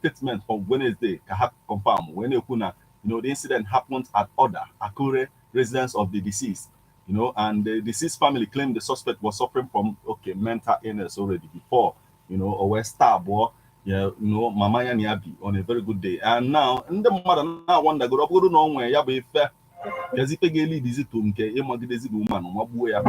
Statement from Wednesday ka ha confirm wee na-ekwu na the incident happened at Oda, Akure, residence of the deceased, and the deceased family claimed the suspect was suffering from, okay, mental illness already before o wee stab or mama ya na ya bi on a very good day. And now ndị mmadụ na-awandagoro, ọ bụrụ na ọ nwee ya bụ ife kezi ife ga-elidizi to nke ịmagidezi the woman magbuo ya.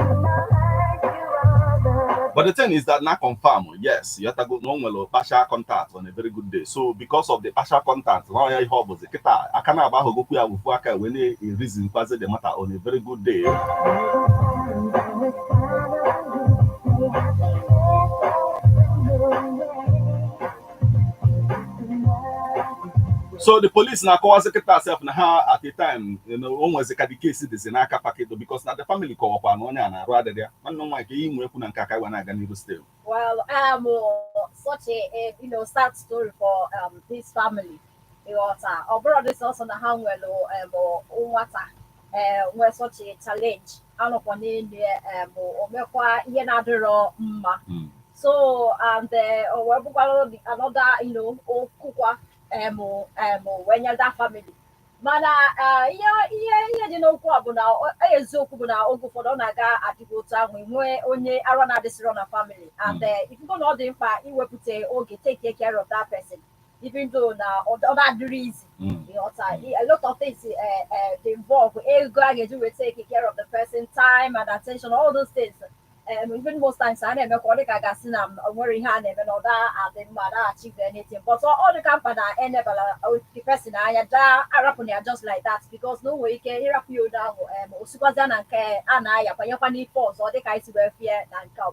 But the thing is that na confirm, yes, yotago no nwere partial contact on a very good day. So because of the partial contact, na ya ihe ọ bụzi kịta aka na-agba ahụgokwu ya wufu aka wee na-reason kwazi the matter on a very good day. So the police na-akọwazi kịta sef na ha at the time o nwezi ka the case dịzi n'aka paketo because na the family kọwakwa na onye a na-arụ adịrị ya. Nwanne m nwaanyị, ka ihe inwe ekwu na nke aka wee na-aga n'iru still. Well, such a sad story for this family. Ịghọta, ọ bụrụ dị sọsọ na ha nwere nwata nwee such a challenge anọkwa n'elu ya, o mekwa ihe na-adịrọ mma. So and o wee bụkwara another okwukwa wee nye that family. Mana ihe dị n'okwu a bụ na eziokwu bụ na oge ụfọdụ ọ na-aga adịghị otu ahụ, enwee onye ara na-adịsịrọ na family and ifugo na ọ dị mkpa iwepụta oge take care of that person, even though na ọ na-adịrị easy. Ịghọta, a lot of things dey involve ego a ga-eji wee take care of the person, time and attention, all those things. Even most times a na-eme ka ọ dị ka gasị na o nwere ihe a na-eme na ọ da adị mma da achieve anything, but ọ dị ka mkpa na enebala the person anya daa arapụ na ya just like that, because na o nwere ike ịrapụ ya odo ahụ, o sikwazịa na nke a na-aya banyekwa n'ife ọzọ dịka anyị si wee fie na nke ọ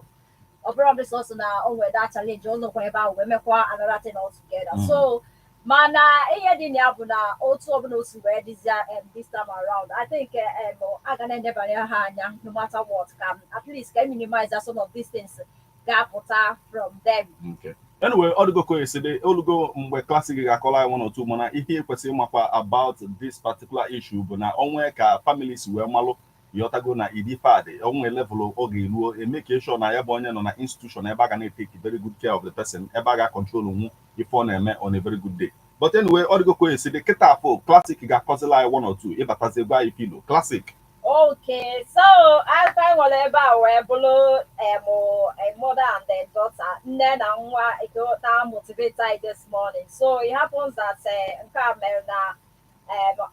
bụrụ dị sọsọ na o nwere that challenge, ọ nọkwa ebe ahụ wee mekwa another thing altogether. So mana ihe dị na ya bụ na otu ọbụla o si wee dịzia, this time around, I think a ga na-enebanye ha anya no matter what, ka at least ka minimize some of these things ga-apụta from them. Okay. Anyway, ọ dịgo ka o esi dị olugo mgbe Classic ga-akọrọ anyị one or two, mana ihe kwesịrị ịmakwa about this particular issue bụ na onwe ka families wee malụ, yọtago, na idi fad onwe level ọ ga-eruo eme ka sure na ya bụ onye nọ na institution ebe a ga na-etake very good care of the person, ebe a ga-control nwu ife ọ na-eme on a very good day. But anyway, ọ dịgo ka o esi dị kịta afọ, Classic ga-akọzila anyị one or two ịbatazi gwa anyị filo Classic. Okay, so aka nwere ebe a wee bụrụ a mother and a daughter, nne na nwa na motivate anyị this morning. So it happens that nke a mere na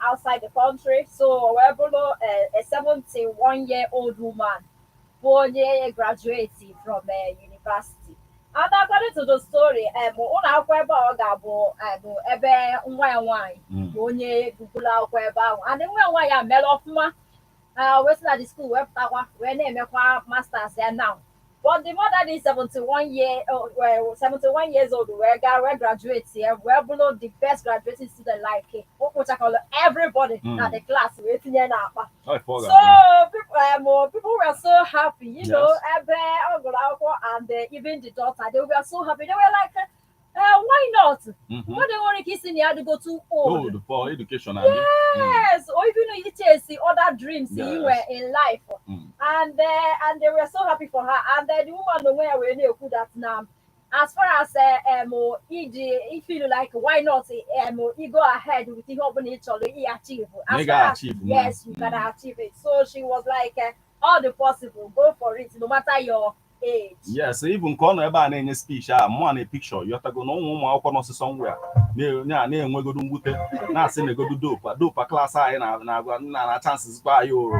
outside the country. So wee bụrụ a 71-year-old woman bụ onye graduate from university. And according to the story, ụlọ akwụkwọ ebe a ọ ga-abụ ebe nwa ya nwaanyị bụ onye gụgụrụ akwụkwọ ebe ahụ, and nwa ya nwaanyị a mere ọfụma, wee si na the school wee pụtakwa wee na-emekwa masters ya now. But the mother dị 71 year, well, 71 years old wee gaa wee graduate ya, wee bụrụ the best graduating student, like o kpochakọrọ everybody na the class wee tinye n'akpa. Ọ ife ọ So ga-abụ. people were so happy ebe ọ gụrụ akwụkwọ, and even the daughter, they were so happy. They were like, "Why not?" Mmadụ nwere ike isi na ya adịgo too old Old for education abi? Yes, or even if chase other dreams you were in life. And they were so happy for her. And then the woman onwe ya wee na-ekwu that now, as far as iji I feel like, why not you go ahead with ihe ọbụla ị chọrọ i achieve. As Ị far as ga-achieve. Yes, you can achieve it. So she was like, all the possible, go for it, no matter your age. Yes, even ka ọ nọ ebe a na-enye speech a, mụa na picture yọtago na ụmụ ụmụ akwụkwọ nọsị somewhere na-enwegodu mwute na-asị na-egodu dopa dopa class anyị na na-agwa nna na chances kwa anyị o,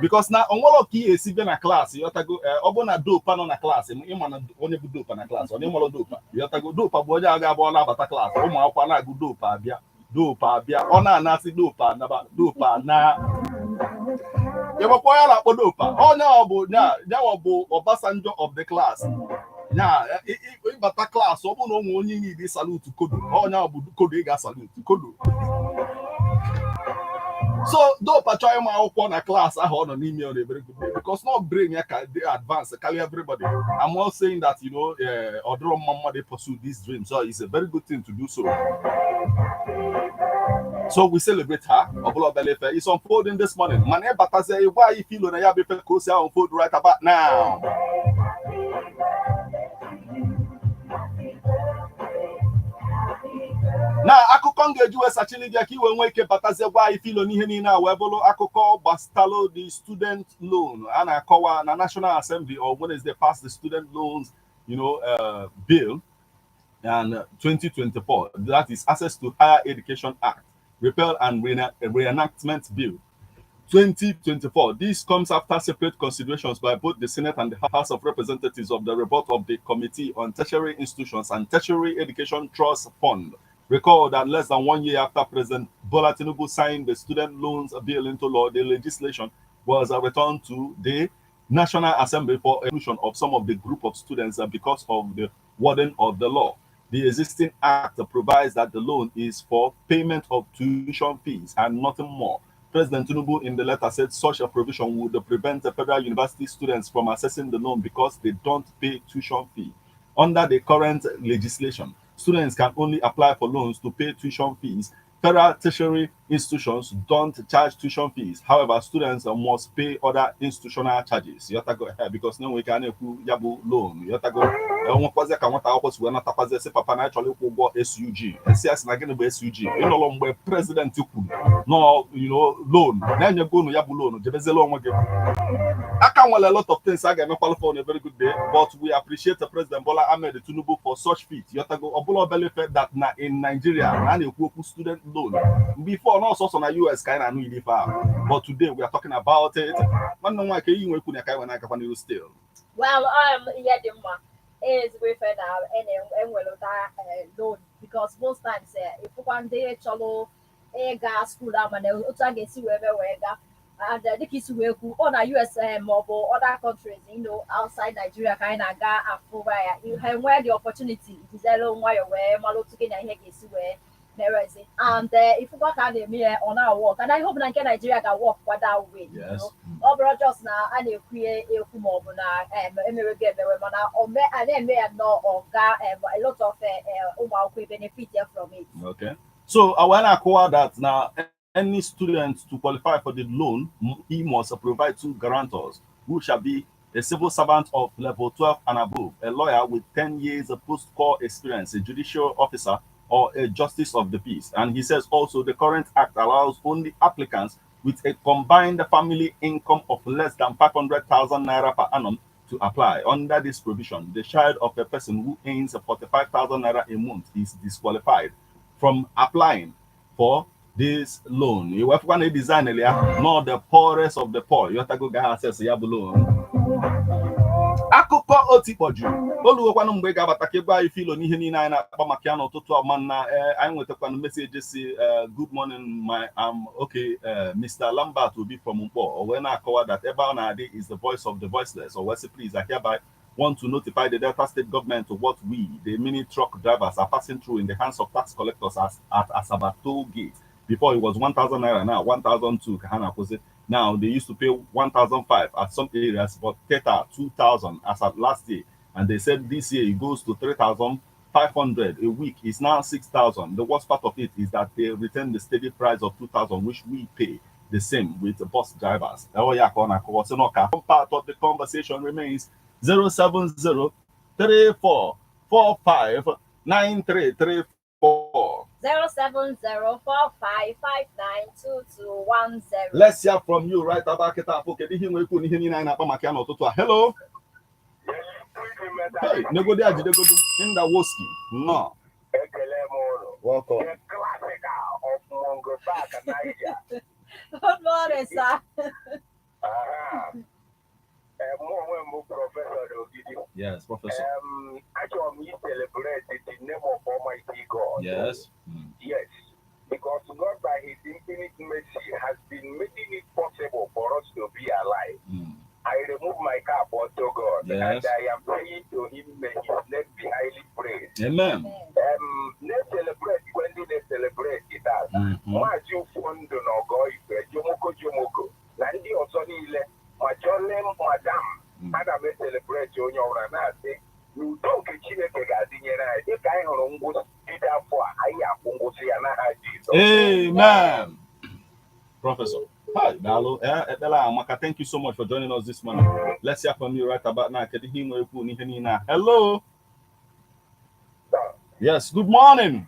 because na onwere ka ị esi bịa na class, yọtago, ọ bụ na dopa nọ na class, ịma na onye bụ dopa na class, onye mụrụ dopa, yọtago, dopa bụ onye a ga-abụ ọ na-abata class, ụmụ akwụkwọ na-agụ dopa abịa, dopa abịa, ọ na-anasị dopa anaba, dopa na ịgbakwa onye a na-akpọ dopa, onye ọ bụ nya nyawa bụ Obasanjo of the class nya. Ịbata class, ọ bụrụ na o nwee onye niile salute kodo, onye ọ bụ kodo, ị ga-salute kodo. So dopa chọọ ịma akwụkwọ na class ahụ ọ nọ n'ime, ọ na-ebere good day because not brain ya ka dị advance karịa everybody. I'm not saying that ọ dịrọ mma mmadụ pursue this dream, so it's a very good thing to do so. So we celebrate her. Ọbụla obele ife it's unfolding this morning, mana ịbatazie ịgwa anyị filo na ya bụ ife ka o si unfold right about now. m ga-eji wee sachili gị ka i wee nwee ike batazie gwa anyị filo n'ihe niile a wee bụrụ akụkọ gbastalụ the student loan a na-akọwa na National Assembly on Wednesday passed the student loans bill and 2024, that is Access to Higher Education Act Repeal and Reenactment Bill 2024. This comes after separate considerations by both the Senate and the House of Representatives of the report of the Committee on Tertiary Institutions and Tertiary Education Trust Fund. Recall that less than one year after President Bola Tinubu signed the student loans bill into law, the legislation was returned to the National Assembly for inclusion of some of the group of students because of the wording of the law. The existing act provides that the loan is for payment of tuition fees and nothing more. President Tinubu in the letter said such a provision would prevent the federal university students from accessing the loan because they don't pay tuition fee. Under the current legislation, students can only apply for loans to pay tuition fees. Federal tertiary institutions don't charge tuition fees. However, students must pay other institutional charges. You have to go ahead because now we can ya bụ loan. You have to go nwekwazie ka nwata akwụkwọ si wee natakwazie sị papa na achọrọ ịkwụ ụgwọ SUG. Esi asị na gịnị bụ SUG? Ịnọrọ mgbe president kwuru nọ loan na-enyego unu ya bụ loan, jebeziela onwe gị aka. Nwere a lot of things a ga-emekwalụ for on a very good day, but we appreciate the President Bola Ahmed Tinubu for such feat. Yotago ọbụla obele ife that na in Nigeria na a na-ekwu okwu student loan before na ọsọsọ na US ka anyị na-anụ ili ife ahụ, but today we are talking about it. Nwanne m nwaanyị, ka iyi nwe ekwu na ka anyị wee na-agakwa n'iru still. Well, ihe dị mma ezigbo ife na enwelụta loan, because most times ịfụkwa ndị chọrọ ịga school ama na otu a ga-esi wee mee wee gaa, and dịka isi wee kwu, ọ na US ma ọ bụ other countries outside Nigeria ka anyị na-aga afụba ya, ha nwee the opportunity jizelu nwayọ wee mara otu gị na ihe ga-esi wee merezi, and ifụkwa ka a na-eme ya, ọ na-work, and I hope na nke Nigeria ga-work kwa that way. Ọ bụrụ just na a na-ekwu ya ekwu ma ọ bụ na emerego emewe, mana a na-eme ya nnọọ ọga a lot of ụmụ akwụkwọ benefit from it. Okay. So I want to acquire that now any student to qualify for the loan, he must provide two guarantors, who shall be a civil servant of level 12 and above, a lawyer with 10 years of post-court experience, a judicial officer, or a justice of the peace. And he says also the current act allows only applicants with a combined family income of less than 500,000 naira per annum to apply. Under this provision, the child of a person who earns 45,000 naira a month is disqualified from applying for this loan. You have one design earlier, not the poorest of the poor. You have to go get access ya bụ loan. Akụkọ otikpọju oluwekwanụ mgbe ị ga-abata ka ịgwa anyị filo n'ihe niile anyị na-akpa maka ya n'ụtụtụ a. Mana anyị nwetakwanụ message si, "Good morning, my okay, Mr. Lambert Obi from Mkpọ." O wee na-akọwa that ebe ọ na-adị is the voice of the voiceless. O wee sị, "Please, I hereby want to notify the Delta State government of what we, the mini truck drivers, are passing through in the hands of tax collectors at Asaba toll gate. Before it was 1,000 naira, now 1,002 ka ha na-akwụsị. Now they used to pay 1,005 at some areas, but theta 2,000 as at last year. And they said this year it goes to 3,500 a week. It's now 6,000. The worst part of it is that they retain the steady price of 2,000, which we pay the same with the bus drivers." Oh yeah, part of the conversation remains 070 34 45 9334. 07045592210. Let's hear from you right about kịta afọ. Kedu ihe nwere ikwu n'ihe niile anyị na-akpa maka ya n'ụtụtụ a? Hello. Hey, negodi ajidegodo Indawoski nnọọ. Ekele m ụlọ. Welcome. The classical of Mungo Park, Niger. Good morning, sir. Aha. Mụ onwe m bụ Professor Ogidi. Yes, Professor. Achọrọ m i celebrate the name of Almighty God. Yes, because God by his infinite mercy has been making it possible for us to be alive. I remove my cap unto God and I am praying to him, may his name be highly praised. Amen. Na-celebrate when they celebrate it as Maazị Ụfọndụ na Ọgọ Igwe Jomoko Jomoko na ndị ọzọ niile, ma jọle madam. Ana m e celebrate onye ọbụla, na-asị n'udo nke Chineke ga-adịnyere anyị dịka anyị hụrụ ngwụsị afọ a, anyị akwụ ngwụsị ya n'aha Jizọs. Amen. Professor. Hi, daalụ. Ekpere amaka. Thank you so much for joining us this morning. Let's hear from you right about now. Kedu ihe ị nwere ikwu n'ihe niile a? Hello. Yes, good morning.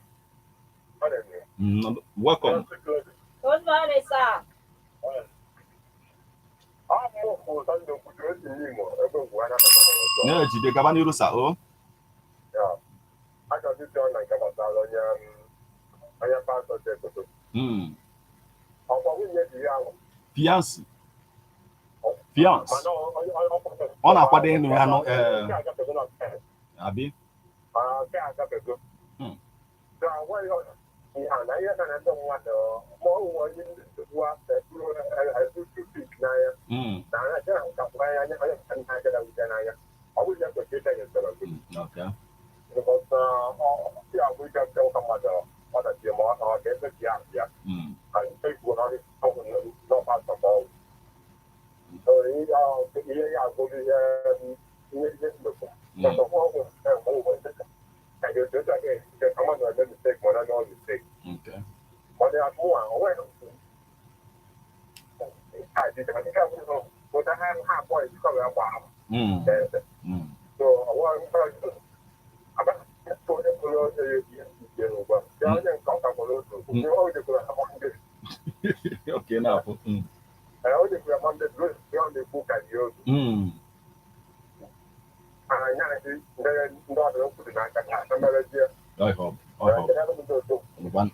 Welcome. Good morning, sir. Ọ mụ Sunday Okwuchukwu, esi n'Imo ebe ngwu anya. Na-ejide gaba n'iru, sir o. Ya achọzi ịchọ na nke gbasara onye pastọ si ekoto. Ọkwa nwunye di ya ahụ. Fiancé. Fiance. Mana Ọ na-akwado ịnụ ya nụ, ee. Nke agafego na Abi. Nke agafego. So, nweghị ihe a na ihe na ndị mmadụ ma ọ nwere onye nsogbu eburu n'anya na anya ka anya anya onye nke na-aga wute n'anya, ọ bụghị ya kwesịrị ịta ya nsọrọ gị. Because ya bụ ịga nke ụka mmadụ ọdachi ma ọ ga-emebi ya ya ka ekwu na ọgwụ n'ọkwa asatọ ọgwụ. So ihe ya abụghị ihe nnukwu. Ọgwụ ọgwụ ka ga-etu a ga-esi ka mmadụ na-eme mistake ma ọ na-eme mistake. Mana ya mụ a onwe pụta ha abụọ ejikọ wee gbaa. So ọwa onye kwuru onye ya ebi ike ugbu a ya onye nke ọ ka gwara otu o jekwara ha Monday. Okay, now. Ee, o jekwara Monday ya ọ na-ekwu ka dị otu anya ndị ndị ọbịa kwuru n'aka ka ha merezie. I hope. I hope.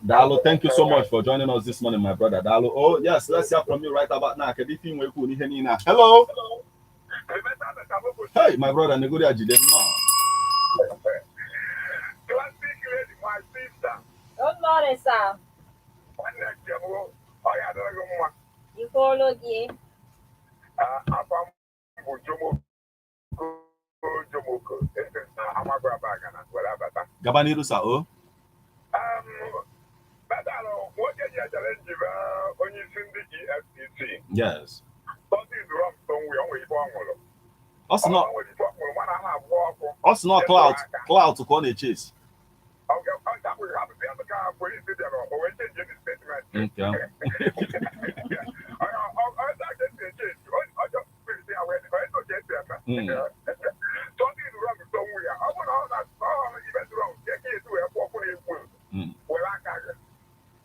Dalo, thank you so much for joining us this morning, my brother. Dalo. Oh, yes, let's hear from you right about now. Kedu ife inwe ikwu n'ihe niile a? Hello. Hey, my brother, Negodi Ajide. No. Classic lady, my sister. Good morning, sir. Nwanne nke m, ọ ya adịrị gị mma. Ikwolo gị. Afa m bụ Jomoko Jomoko esi na Amagụ Abagana were abata. Gaba n'iru, sir. Oh. Bedalụ nwoke ji echere njibe onye isi ndị EFCC. Something is wrong somewhere. O nwere ife ọ ṅụrụ. Ọ sị na O nwere ife ọ ṅụrụ mana a na-agwọ ọkụ. Ọ sị na clout clout ka ọ na-echase. Ọ ga-abụ ya ka polisi bịara, o wee change the statement. Ọ ka esi echange ọjọọ polisi ya wee onye ka esi eme. Something is wrong somewhere. Ọ bụrụ na ọ na ọ ife dị wrong, ka esi wee kwụọ ọkụ na-egbu were aka gị.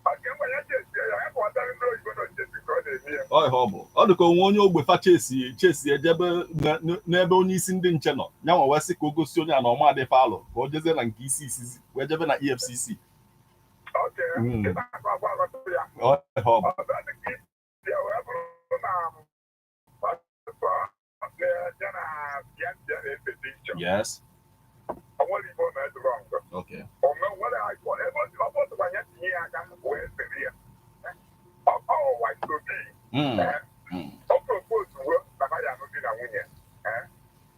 Ọ ga-enwe ya chase ya, ya kọwatara ndị oyibo nọ nchesi ka ọ na-eme ya. Ọ ihe ọ bụ. Ọ dị ka onwe onye ogbe fa chase chase ejebe n'ebe onye isi ndị nche nọ. Ya nwa wee sị ka o gosi onye a na ọma adị falụ ka o jezie na nke isi isizi wee jebe na EFCC. Okay, ịta akụ agwa aghọta ya. Ọ ihe ọ bụ. Ọzọ dị ka isi ya wee bụrụ na pastọ ya na ya ya na-ese picture. Ọ nwere ife o mere wrong. O nwere ebe ọ bụtụkwa ya tinye ya aka wee sere ya. Ọ wife to be. O propose uwe baba ya anụ di na nwunye.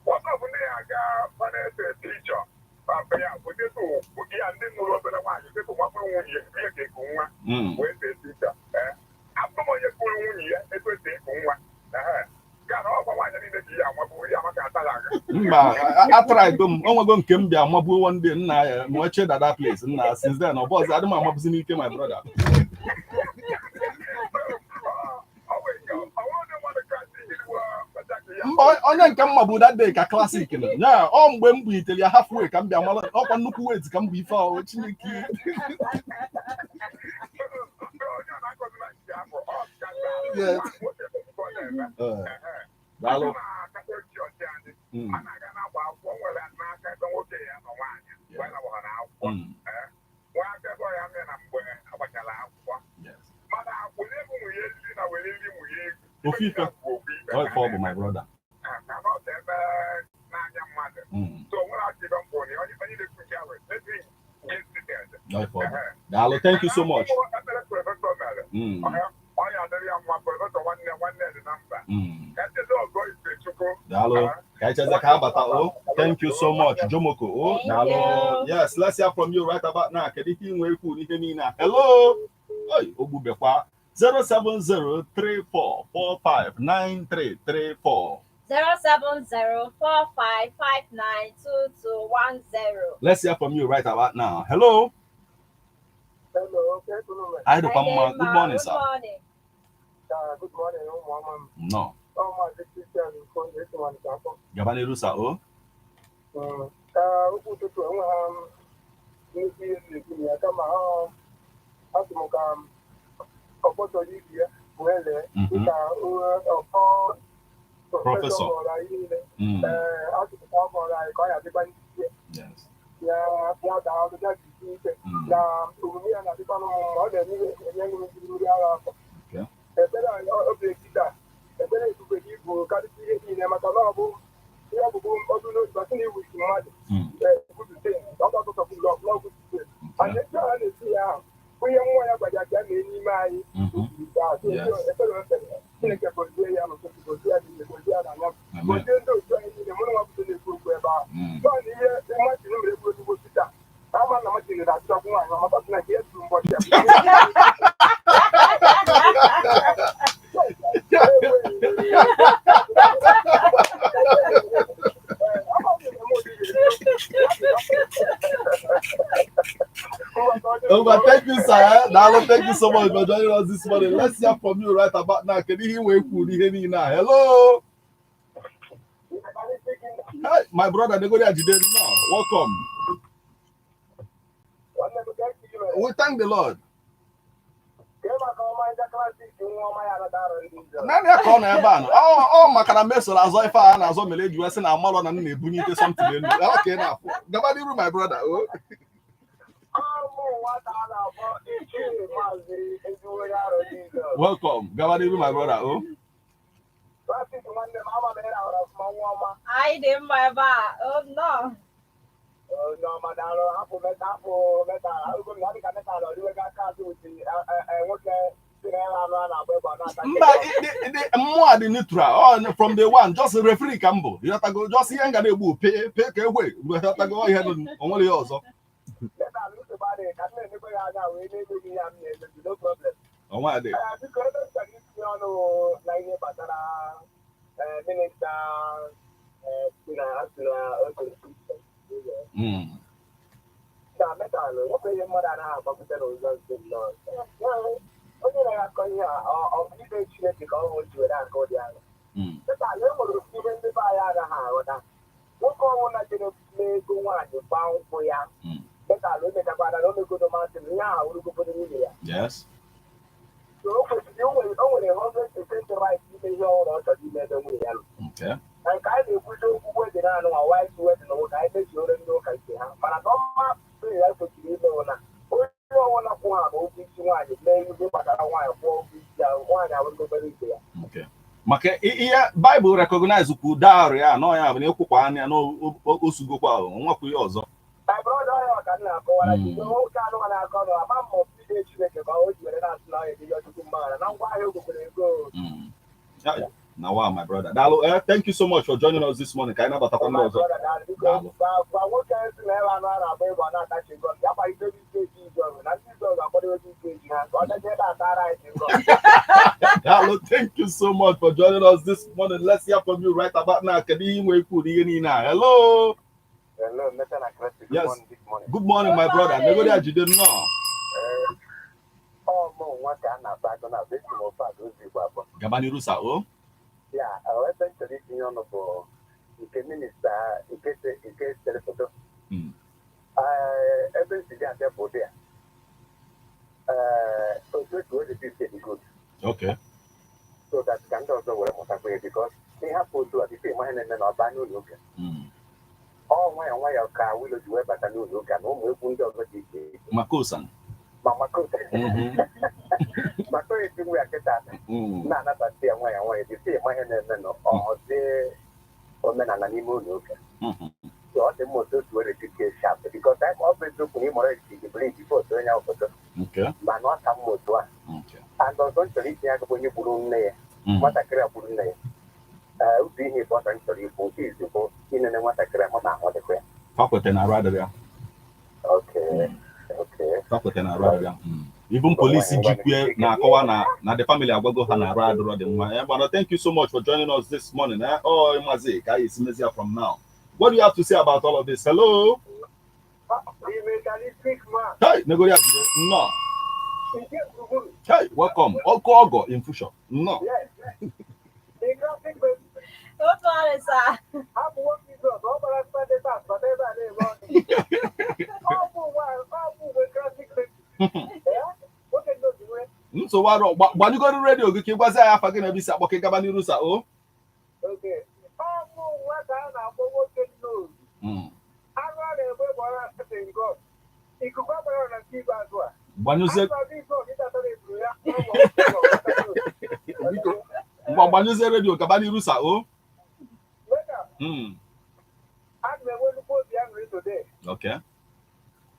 Ọzọ bụ ndị ya ga na-ese picture. Papa ya bụ dịtụ ya ndị nụrụ obere nwaanyị dịtụ nwa nwunye ya ga-eku nwa wee see picture. Abụ m onye kụrụ nwunye ya etu esi eku nwa. Ga na ọgwa nwaanyị niile ji ya amabụ ya maka ata ya aga. Mba, atraigo m onwego nke m bịa magbuo one day nna ya ma oche dada place nna. Since then ọ bụ ọzọ adị m amabụzi n'ike, my brother. Ọ nwere ike ọ nwere ndị mmadụ kasị jiri wee Mba, onye nke mma bụ that day ka classic nọ ya. Ọ mgbe m bulitere ya halfway ka m bịa mara ọkwa nnukwu weight ka m bụ ife ahụ. Chineke. Onye a na-akọzi na nke afọ ọ Yes. kacha Daalụ. A na-aga na-agba akwụkwọ nwere n'aka ebe nwoke ya nọ nwaanyị wee na na akwụkwọ nwa aka ebe ọ ya mee na mgbe agbachara akwụkwọ mana were ego nwunye eriri na were nri nwunye ego. Ofu ife. Bụ ofu ife. Ọ ife ọ bụ, my brother. Ka na ọ dị ebe n'anya mmadụ. So nwere aka ibe mbụ na onye onye na-ekwu nke ahụ ezi get seated. Ọ ife ọ bụ. Daalụ, thank you so much. Ebere professor mere ọ ya adịrị ya mma. Professor nwanne nwanne dị na mba ka nchezi ọgọ ife Chukwu. Daalụ. Ka anyị cheze ka ha bata o. Thank you so much, Jomoko o. Thank Daalụ. you. Yes, let's hear from you right about now. Kedu ihe ị nwere ikwu n'ihe niile a? Hello. Oi, ogbubekwa 07034459334. 07045592210. Let's hear from you right about now. Hello. Hello, okay. Anyị dịkwa mma. Good morning, sir. Good morning. Good morning, ụmụ ọma m. No. Ọ Maazị Christian Nkonye esi Ọnịcha akpọ. Gaba n'iru, sir o. Ka okwu ụtụtụ enweghị m nnukwu ihe na-ekwu na ya kama ọ asị Asị m ka ọgbọ chọrọ ibi ya wee lee dịka ọkọ Professor. kọrọ anyị niile. Ee, asị m ka ọ kọrọ anyị ka ọ ya dịkwa ndị Yes. ya ya daa ọrụ ya jisi ike na omume ya na-adịkwa n'ụmụ mma, ọ na-enye enye mmiri ara afọ. Ekpere anyị obi etita ekpere ebube gị bụ karịsịa ihe niile, maka na ọ bụ ihe ọbụbụ ọdụ n'otu asị na iwu isi mmadụ ebupụte ọgbakọsọpụrụ ọgwụ. Anyị etu a na-esi ya ahụ bụ ihe mmụọ ya gwara ya ka ya mee n'ime anyị. Ekpere o kpere, Chineke gozie ya n'ụtụtụ, gozie ya n'ile, gozie ya n'anya, gozie ndị otu anyị niile. Mụ na nwa bụdo na-ekwu okwu ebe ahụ. Nọọ na ihe Martin mere egwu ezigbo Pita ama na Martin na-achọkwu nwaanyị ọmata sị na nke ya tụrụ mbọchị ya. Oh, but thank you, sir. Dalo, thank you so much for joining us this morning. Let's hear from you right about now. Kedu ihe wee kwuru ihe niile a? Hello. Hi, my brother Negori Ajide. No, welcome. We thank the Lord. Naanị ya ka ọ nọ ebe a nọ. Ọ maka na mesoro azọ ife a na-azọ mere eji wee sị na amalọ na m na-ebunye something elu. Ọ ka ị na-afụ. Gaba n'iru, my brother. Oh. Nwata a na-akpọ Ichie Maazị Ezigbo Arọ Jizọs. Welcome. Gaba n'iru, my brother. Oh. Francis nwanne m, ama m ị rahụrụ ọfụma, nwa ọma. Anyị dị mma ebe a. Oh, no. Onye ọma, daalụ. Hapụ meta, hapụ meta arụgo m na ọ dị ka meta na ọdịwego aka azụ wuti nwoke si na ya anụ a na-agba egbe ọ na-ata. Mba, mmụọ a dị neutral. Ọ from day one, just referee ka m bụ. Ịghọtago? Just ihe m ga na-egbu pee pee ka egwe. Ịghọtago? Ihe o nwere ihe ọzọ. Meta nsogbu adịghị, ka m na-emekwa ya anya wee na-eme gị ya m na-emebi, no problem. Ọnwa adị. Ee, biko, ebe m chọrọ itinye ọnụ na ihe gbasara minista si na asị na oge na metalụ nwoke, ihe mmadụ anaghị agbapụta n'ụzọ nke nnọọ. Onye na-akọ ihe a, ọ bụ ibe Chineke ka ọ hụ ji were aka ụdị ahụ. Metalụ, e nwere ofu ihe ndị be anyị anaghị aghọta. Nwoke ọnwụ na jere n'ego nwaanyị gbaa nkwụ ya, metalụ, o mechakwara na o megodo masị m ihe ahụ rugogodo nwunye ya. So o kwesịrị o nwere 100% right ime ihe ọhụrụ ọ chọrọ ime ebe nwunye ya nọ. Na nke anyị na-ekwuzi okwu wedding anụ nwa, white wedding, nwoke anyị mechiore ndị ụka nke ha, mana na ọma ya kwesịrị ime bụ na onye ọbụla kwụ ha na ụgwọ isi nwaanyị mee ihe gbasara nwaanyị, kwụọ ụgwọ isi ya, nwaanyị awụrụgobere ibe ya. Okay. Maka ihe Bible recognize kwu dowry ya nọ ya bụ na ịkwụkwa anya na osugokwa nwakwu ihe ọzọ. My brother, ya ka m na-akọwara gị. Nwoke anụ na-akọ nọ ama mma ọbụide Chineke ka o ji were na-asị na ọ ya eji Chukwu mgbaghara na ngwa ahịa ogokwere ego. Na wow, my brother. Daalụ. Thank you so much for joining us this morning. Ka anyị nabatakwa ndị My ọzọ. brother, daalụ. Biko, Daalụ. gwa nwoke si na ebe anụ a na-agba egbe ọ na-ata chingom ya kwalite ike eji Izọl na ndị Izọl akwadobe ike eji ha ka ọ daje ebe atara anyị chingom. Daalụ, thank you so much for joining us this morning. Let's hear from you right about now. Kedu ihe nwee kwuru ihe niile a? Hello. Hello, Meta na Christ. Yes. Morning, this morning. Good morning, my brother. Negodi Ajide nnọọ. Ọ mụ nwa ka a na-akpa agụ na esi m ofe ada ozi Igbo abụọ. Gaba n'iru, sir. O. Ya, ebe m chọrọ itinye ọnụ bụ nke minista nke sere foto. Ebe nsi abịa bụ ụdị a. Ee, otu esi wee dị dị good so that ka ndị ọzọ were mụtakwa ya, because ịhapụ otu a bifo ịma ihe na-eme na ọba n'ụlọ ụka. Ọ nwayọọ nwayọọ ka wilo ji wee bata n'ụlọ ụka na ụmụ egwu ndị ọzọ dị iche iche. Makosan. Ma maka esi nwa ya kịta na-anabata ya nwayọọ nwayọọ bifo ịma ihe na-eme na ọ dị omenala n'ime ụlọ ụka. So ọ dị mma otu otu were dike sharp, because ọ bụ eziokwu na ịmọrọ esi gị bụrụ iji foto onye ahụ foto, mana ọ ka mma otu a. And ọzọ m chọrọ itinye aka bụ onye gburu nne ya, nwatakịrị a gburu nne ya. Ee, otu ihe bụ ọzọ m chọrọ ikwu, nke izu bụ inene nwatakịrị a ma ahụ dịkwa ya. Fakwete na arụ adịrị ya. Okay. Fakwete na arụ adịrị ya. Even police jikwe na-akọwa na the family agwago ha na arụ adịrọ dị nwa. But thank you so much for joining us this morning. Eh? Oh, Mazi, ka anyị esi mezi ya from now. What do you have to say about all of this? Hello. The mentalistic man. Hey, Negori Ajide nnọọ. Nke gburugburu. Hey, welcome. Ọkụ ọgọ in future. Nnọọ. Yes. The graphic baby. Otu ọrụ, sir. Hapụ nwoke Izrel ọ gbara Sunday pass bata ebe a na-eme ọnụ. Ọ bụ nwa, ọ bụ uwe graphic baby. Ee, nwoke Nsogbu arụ. Gbanyụgoro redio gị ka ị gwazi anyị afa gị na ebe isi akpọ ka ị gaba n'iru, sir o. Oge ọ bụ nwata a na-akpọ nwoke nnozu. Anụ a na-egbe gbara asị ngọ. Ikuku agbara na nke ikpeazụ a. Gbanyụzie. Azụ ọdị ike ọkịta eburu ya. Biko, ngwa, gbanyụzie redio, gaba n'iru, sir o. Weta, ana m enwe nnukwu obi aṅụrị today.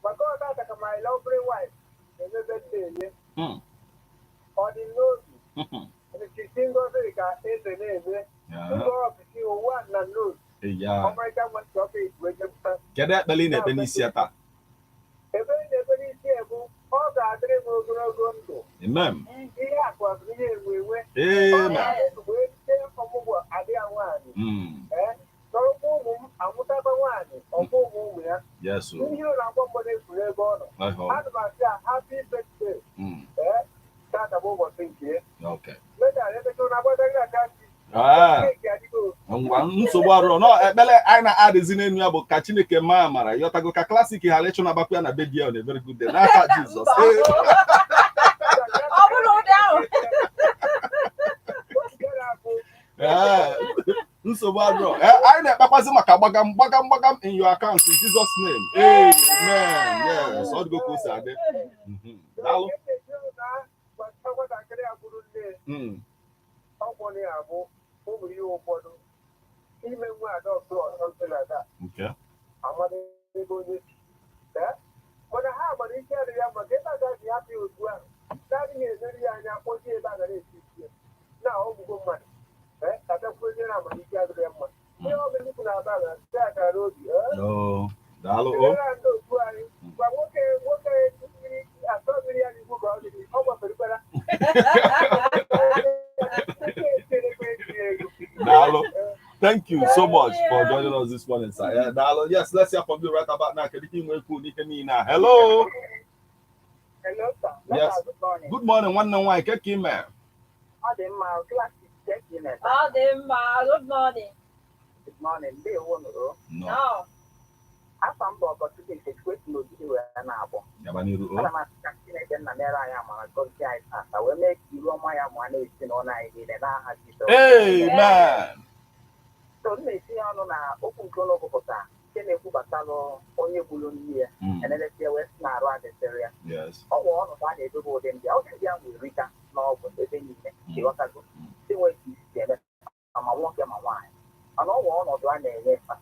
Maka ọ tata ka my lovely wife na-eme birthday ye. Ọ dị n'obi. Nkechi Ngozi ka eze na-eme. Ndị ọfisi ụwa na n'obi. Ọmarịcha nwata ọfịs wee jepụta. Kedu ekpere ị na-ekpe n'isi ya taa? Ebe m na-ekpe n'isi ebu, ọ ga-adịrị m ogologo ndụ. Amen. Ihe akụ akụ, ihe enwe enwe. Ọ Amen. ga-adị wee site ọmụgwọ adịghị nwaanyị. Ee, sọrọkwa ụmụ m amụtakwa nwaanyị, ọkwa ụmụ ụmụ ya. Yes o. Ihe ụlọ akwọ mgbọ na-efuru ebe ọ nọ. Ọhọ. Ana m asị ya happy birthday. Ee, tata bụ ụbọchị nke ya. Meda emecha ụlọ agbadaghị aka si. Cake adịgo. Ngwa, nsogbu arụ nọ. Ekpere anyị na-adịzi n'elu ya bụ ka Chineke maa amara, yọtago, ka Classic ghara ịchụ nabakwa ya na be di ya on a very good day n'aka Jizọs. Ọ bụrụ ụdị ahụ. Ee, nsogbu adịrọ. Ee, anyị na-ekpekwazi maka gbagam gbagam gbagam in your account in Jesus' name, amen. Yes, ọ dịgo ka o si adị. Daalụ. Nwatakịrị a bụrụ nne ọgbọ ya abụ ụmụ ihe ụfọdụ ime nwa adopt or something like that. Amado ebe onye si. Ee? Mana ha gbara ike adịghị ya maka ebe a gaghị hapụ ya otu ahụ na-adịghị emeri ya anya, kpọzie ebe a gara esi isi ya na ọgwụgwọ mmadụ. Ee, ka bịakwuo onye na amamihe adịghị ya mma. Ihe ọ bụla ikwu na-aba na site akara n'obi. Ee? Oh, daalụ o. Kelere ndị otu anyị gwa nwoke nwoke mmiri asọ mmiri ya n'ikwu ka ọ dịrị ọ gbaferekwara. Daalụ. Thank you so much for joining us this morning, sir. Yeah, daalụ. Yes, let's hear from you right about now. Kedu ka ị nwee ikwu n'ihe niile a? Hello. Hello, sir. Yes. Good morning. Good morning, nwanne m nwaanyị. Ke ka ị mee? Ọ dị mma, Classic Check-in. Ọ dị mma. Good morning. Good morning. Ndewo nụrụ. No. No. Afọ mbụ Ọgọchukwu Ikechukwu esi n'ogidi wee na-abụ. Gaba n'iru o. Ana m asị ka Chineke nna mere anyị amara, gọzie anyị tata, wee mee ka iru ọma ya mụa na-ezinụlọ anyị niile n'aha Jizọs. Amen. So m na-etinye ọnụ na okwu nke ụlọ gụpụta nke na-ekwu gbasalụ onye gburu nne ya, enelesie wee sị na arụ adịsịrị ya. Ọ bụ ọnọdụ a na-edobe ụdị ndị a, ụdị ndị a nwere rita n'ọgwụ ebe niile, ịghọtago, ndị nwere ka isi eme ma nwoke ma nwaanyị, mana ọ bụ ọnọdụ a na-enye fa,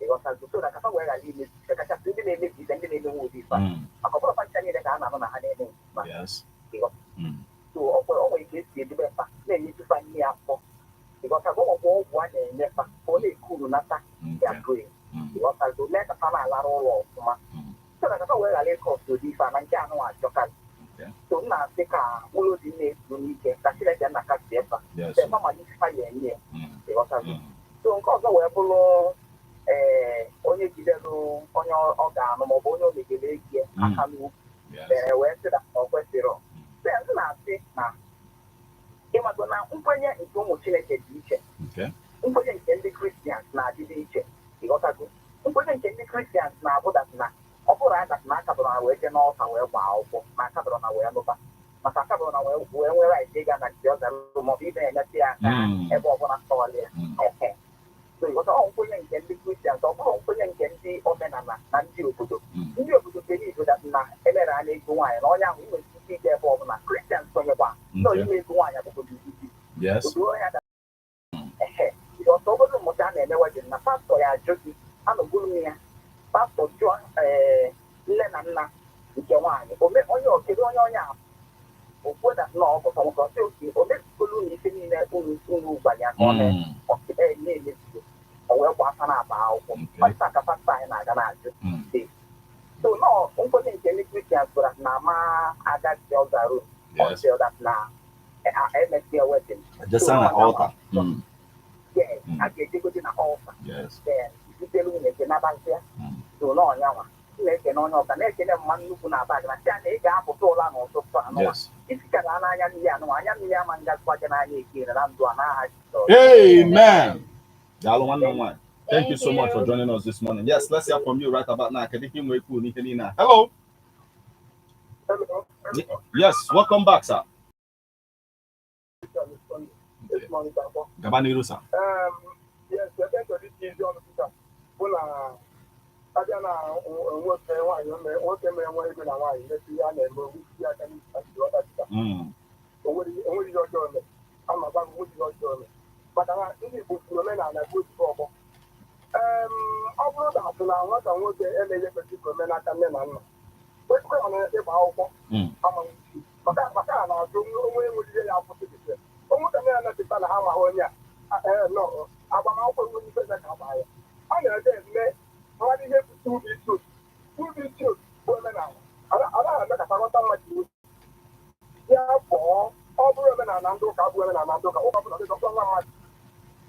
ịghọtago, so na kafa wee ghara imebi ife, kachasị ndị na-emebi ife, ndị na-emenwe ụdị ife a. Maka ọ bụrụ fa ncha niile ka a na-anụ na ha na-eme ife a. So ọ nwere ka esi edebe fa, na-enyeju fa nri afọ, ịghọtago, ọ nwekwa ọgwụ a na-enye fa ka ọ na-ekuru nata ya brain, ịghọtago, mee ka fa na-alara ụlọ ọfụma, so na kafa wee ghara ịkọ ụdị ife a na nke anụ ajọkarị. So m na-asị ka mkpụrụ obi na-ezu n'ike, ka Chineke nna kasie fa, fa malite fa ya enye ya, ịghọtago. So nke ọzọ wee bụrụ ee onye jidere onye ọ ga-anụ maọbụ onye o megere egie aka n'ukwu mere wee sị na ọ kwesịrị. Then m na-asị na ịmago na nkwenye nke ụmụ Chineke dị iche. Nkwenye nke ndị Christians na-adịdị iche, ịghọtago. Nkwenye nke ndị Christians na-abụ that na ọ bụrụ that na akabụrụ na wee jee n'ọta wee gbaa akwụkwọ, na akabụrụ na wee lụba, maka akabụrụ na wee nwee right ịga na nke ọzara maọbụ ibe emetụ ya aka ebe ọbụla sọọlị ya. Ehe. So ịghọta, ọ nkwenye nke ndị Christians, ọ bụrụ nkwenye nke ndị omenala na ndị obodo. Ndị obodo believe that na emere anya ego nwaanyị na onye ahụ ị nwere ike ije ebe ọbụla. Christians kwenyekwa na ime ego nwaanyị abụgodo isi odo ya da. Ehe, ọsọ obodo mmụta a na-eme wedding na pastọ ya ajụ gị, anọgburu m ya, pastọ jụọ ee nne na nna nke nwaanyị ome onye kedu onye onye ahụ okwu that na ọ bụ nwoke, ọsị oke o mezugolu na ife niile unu unu gwara ya ka ọ mee. Ee, na-emezugo, o wee gba aka na-aba akwụkwọ. Pastọ ka pastọ anyị na-aga na-ajụ. So nọ nkwenye nke ndị Christians gwara na ama aga the other room until that na emesịa wedding. Jesa na altar. Yes, a ga-ejegodi na altar. Then butere nwunye gị nabazia. So n'ọnyanwa na-ekene onye ọka na-ekene mma nnukwu na aba gị na sị na ị ga-apụta ụla n'ụtụtụ anụnwa isi ka na n'anya mmiri anụnwa, anya mmiri ama ngazikwa gị n'anya ekere na ndụ a n'aha Jizọs. Amen. Daalụ, nwanne m nwaanyị. Thank you so much for joining us this morning. Yes, let's hear from you right about now. Kedu ihe ị nwere ikwu n'ihe niile a? Hello. Hello. Yes, welcome back, sir. Okay. Esi m Ọnịcha akpọ. Gaba n'iru, sir. Yes, ebe m chọrọ iti ezi ọnụ kịta bụ na abịa na nwoke nwaanyị nwoke mere nwa ego na nwaanyị metụ ihe a na-eme isi aka n'isi na ndị ọta kịta. Onwere ihe ọjọọ mere ama gwa m, onwere ihe ọjọọ mere, maka na ndị Igbo kwuru omenala bụ ozugbo ọgbọ. Ọ bụrụ na atụ na nwata nwoke emeghị ekwesị ka ome n'aka nne na nna kwesịkwa na ịgba akwụkwọ ama maka a na-azụ onwe enwere ihe ya akwụsị dịte onwe ka nne ya na-echeta na ha amaghị onye a ee nọ agbamakwụkwọ enweghị ife ka agba ya a na-eje eme mmadụ ihe bụ ubi isi otu ubi isi otu bụ omenala anaghị emekata ghọta mmadụ iwu ya pụọ. Ọ bụrụ omenala ndị ụka bụ omenala ndị ụka, ụka bụla dịka nwa mmadụ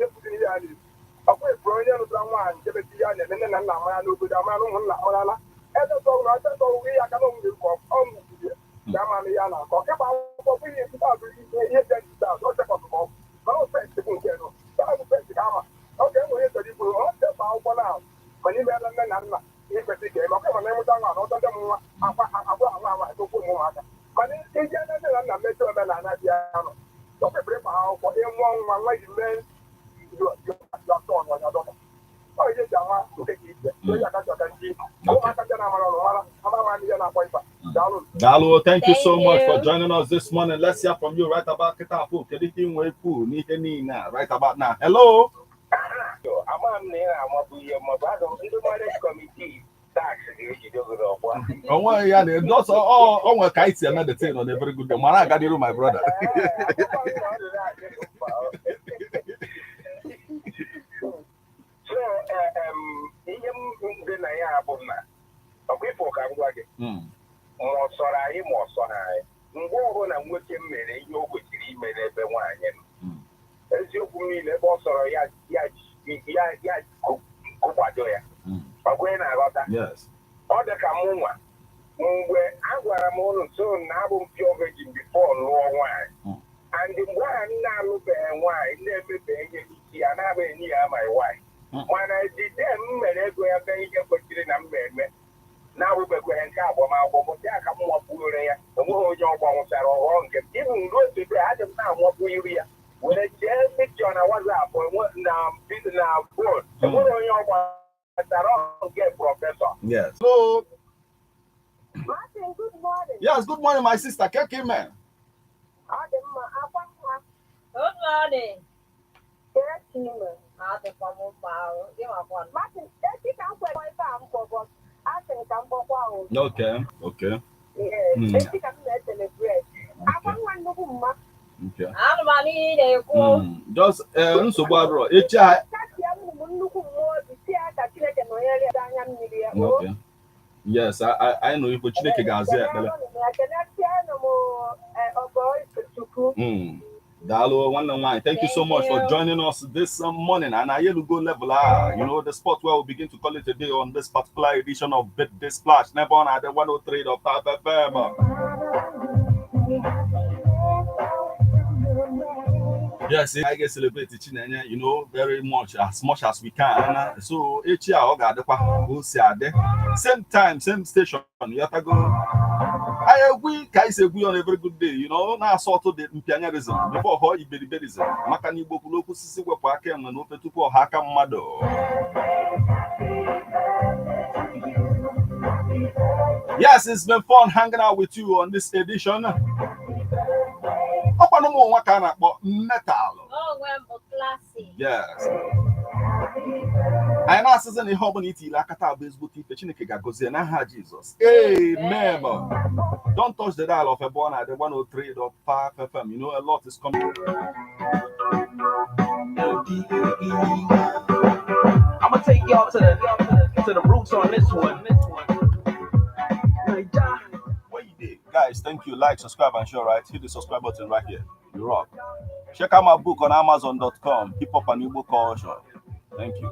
ekwughị ihe a na-ekwu ọkwa efuru onye lụtara nwaanyị jebeti ihe a na-eme nne na nna amara n'obodo amara na ụmụnna amarala ebe ọgwụ ihe aka na onwere ka ọ nwụkwuru ya ama na ihe a na-akọ ịgba akwụkwọ bụ ihe ikpeazụ, ihe dị ikpeazụ ọ chekọtụ ka ọ bụ mana ofesi bụ nke nụ bụ fesi ka ama ọ ga-enwe onye chọrọ ikwuru ọ ịgba akwụkwọ na mana ime ebe nne na nna ihe kwesịrị ka eme ọkwa mana ịmụta nwa na ọtọ ndị m nwa akwa agwa anwa anwa etokwu ụmụ ụmụaka mana ije nne na nna mechie omenala dị ya nọ ọ kwesịrị ịgba akwụkwọ ịmụọ nwa nwa ji mee ọ ihe eji ama nke ka iche onye aka chọka ndị ụmụaka ndị na-amara ọrụ mara ama ama ihe na-akpọ ịba. Daalụ. Daalụ, thank you so Thank much you. for joining us this morning. Let's hear from you right about kịta afọ. Kedu ihe ị nwee ikwu n'ihe niile a right about now? Hello. Ama m na ị na-amabụ ihe maọbụ aga m ndị marriage committee tax ga-ejide gị n'ọgbọ a. Onwe ya na just ọ nwere ka anyị si eme the thing on a very good day. Mara aga n'iru, my brother. Ee, akwụkwọ m na ọ dị na-adị m mkpa. So ihe m dị na ya bụ na ọkwa ifo ka m gwa gị ma ọ sọrọ anyị ma ọ sọrọ anyị, mgbe ọbụla nwoke m mere ihe o kwesịrị ime n'ebe nwaanyị nọ, eziokwu m niile ebe ọ sọrọ ya ya ya ya kụkwado ya. Ọkwa ị na-aghọta? Yes. Ọ dị ka mụ nwa mgbe a gwara m ụnụ so na abụ m pure virgin before lụọ nwaanyị and mgbe ahụ m na-alụbeghị nwaanyị na-emebeghị ihe n'isi ya na-abụghị enyi ya my wife mana the day m mere ego ya mee ihe kwesịrị na m eme na-abụbekweghị nke agbamakwụkwọ mụta ya ka m nwapụrụ ya, enweghị onye ọgba nwụchara ọghọọ nke m ịbụ ruo today adị m na-amapụ iru ya were jee picture na WhatsApp na phone, enweghị onye ọgba nwụchara nke professor. Yes. Hello. Martin, good morning. Yes, good morning, my sister. Keke man. Ọ dị mma, akwa nwa. Good morning. Kee ka ime? Adịkwa m mma ahụ. Gị makwa. Martin, echi ka m kwere ife a m kpọbọ. Asị m ka m kpọkwa o. Okay. Yes, echi ka m na-ecelebrate. Akwa nwa nnukwu mma. Okay. Anụmanụ ihe ị na-ekwu. Just nsogbu adịrọ. Echi a Kasie m m nnukwu mmụọ obi si ya ka Chineke nọnyere ya anya mmiri ya. O. Okay. Yes, I know ife Chineke ga-azụ ya ekpere. Kenesienụ m ọgọ Ifechukwu. Daalụ, nwanne m nwaanyị. Thank you so Thank much for you. joining us this morning. And Ayelugo level, ah, the spot where we begin to call it a day on this particular edition of Birthday Splash. Never on at the 103.5 FM. Yes, I get celebrate Chinenye, very much as we can. So, echi a ọ ga-adịkwa ka o si adị. Same time, same station. You have to go. I agree ka anyị si egwu ya on a very good day, na-asọ dị mpianyerism before họ iberiberism maka na Igbo kwuru okwu sisi wepụ aka enwe n'ofe tupu ọha aka mmadụ. Yes, it's been fun hanging out with you on this edition. Ọkwanụ ụmụ nwa ka a na-akpọ metal. Onwe m bụ classic. Yes. Anyị na-asịzi na ihe ọbụla itile aka taa bụ ezigbote ife Chineke ga-agọzie n'aha Jizọs. Amen. Don't touch the dial of Ebona at the 103.5 FM. You know a lot is coming. I'm gonna take y'all to the roots on this one. Naija. Where you did? Guys, thank you. Like, subscribe, and share, right? Hit the subscribe button right here. You rock. Check out my book on Amazon.com, Hip Hop and Igbo Culture. Thank you.